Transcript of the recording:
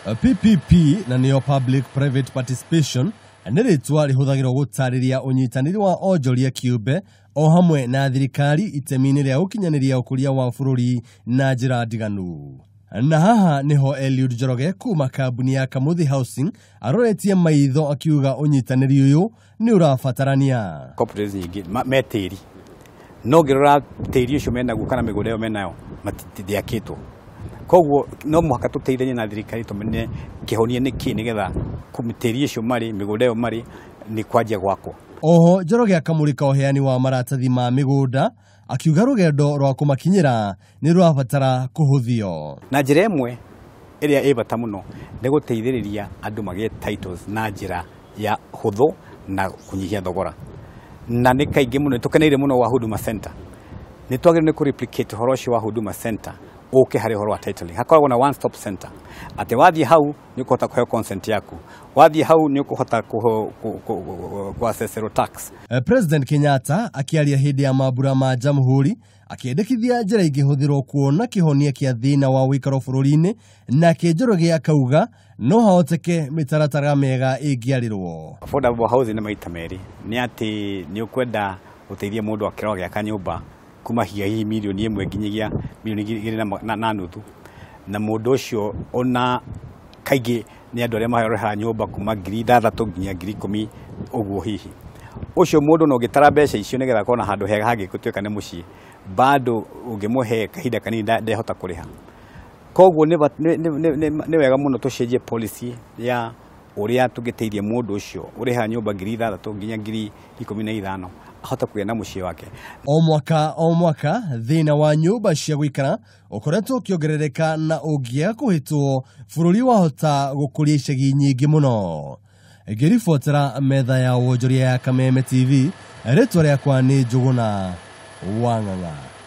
PPP na nĩyo Public Private Participation nĩ rĩtwa rĩhũthagĩrwo gũtarĩria ũnyitanĩri wa onjoria kĩũmbe o hamwe na thirikari itemi-inĩ rĩa gũkinyanĩria ũkũria wa bũrũri na njĩra ndiganu. Na haha nĩho Eliud Njoroge kuma kambuni ya Kamuthi Housing aroretie maitho akiuga ũnyitanĩri ũyũ nĩ ũrabatarania. Cooperatives nyingĩ me tĩri, no ngĩrora tĩri ũcio menaguo kana mĩgũnda ĩyo menayo ndĩakĩtwo. Koguo no mũhaka tũteithanie na thirikari tũmenye kĩhonia nĩ kĩ, nĩgetha tĩri ũcio marĩ, mĩgũnda ĩyo marĩ, nĩ kwanjia gwakwo. Oho Njoroge akamũrĩka ũheani wa maratathi ma mĩgũnda akiuga rũgendo rwa kũmakinyĩra nĩ rũrabatara kũhũthio. Na njĩra ĩmwe ĩrĩa ĩ bata mũno nĩ gũteithĩrĩria andũ magĩe titles na njĩra ya hũthũ na kũnyihia thogora. Na nĩ kaingĩ mũno tũkeneire mũno wa Huduma Center. Nĩ twagĩrĩirwo nĩ kũ-replicate ũhoro ũcio wa Huduma Center ũke harĩ ũhoro wa titling. Hakoragwo na one stop center, atĩ wathiĩ hau nĩ ũkũhota kũheo consent yaku, wathiĩ hau nĩ ũkũhota kũ-assesserwo tax. President Kenyatta akĩaria hĩndĩ ya mambura ma Jamhuri akĩendekithia njĩra ingĩhũthĩrwo kuona kĩhonia kĩa thĩna wa ũikaro bũrũri-inĩ, nake Njoroge akauga no hahoteke mĩtaratara mĩega ĩngĩarĩrwo. Affordable housing nĩ maita merĩ, nĩ atĩ nĩ ũkwenda gũteithia mũndũ akĩrwo agĩaka nyũmba kuma hihi 1 mirioni nginyagia 2.5 mirioni, na mũndũ ũcio ona kaingĩ nĩ andũ arĩa marehaga nyũmba kuma 6,000 nginya 10,000 ũguo. Hihi ũcio mũndũ no ũngĩtara mbeca icio nĩgetha akorwo na handũ hega hangĩgũtuĩka nĩ mũciĩ, bado ũngĩmũhe kahinda kanini ndehota kũrĩha. Koguo nĩ wega mũno tũcenjie policy ya ũrĩa tũngĩteithia mũndũ ũcio ũrĩhaga nyũmba 6,000 nginya 15,000 ahote kũgĩa na mũciĩ wake. O mwaka o mwaka thĩna wa nyũmba cia gũikara ũkoretwo ũkĩongerereka, na ũngĩaga kũhĩtwo bũrũri wahota gũkũria icagi nyingĩ mũno. Ngĩribotera metha ya wonjoria ya Kameme TV, rĩtwa rĩakwa nĩ Njũgũna wa Ng'ang'a.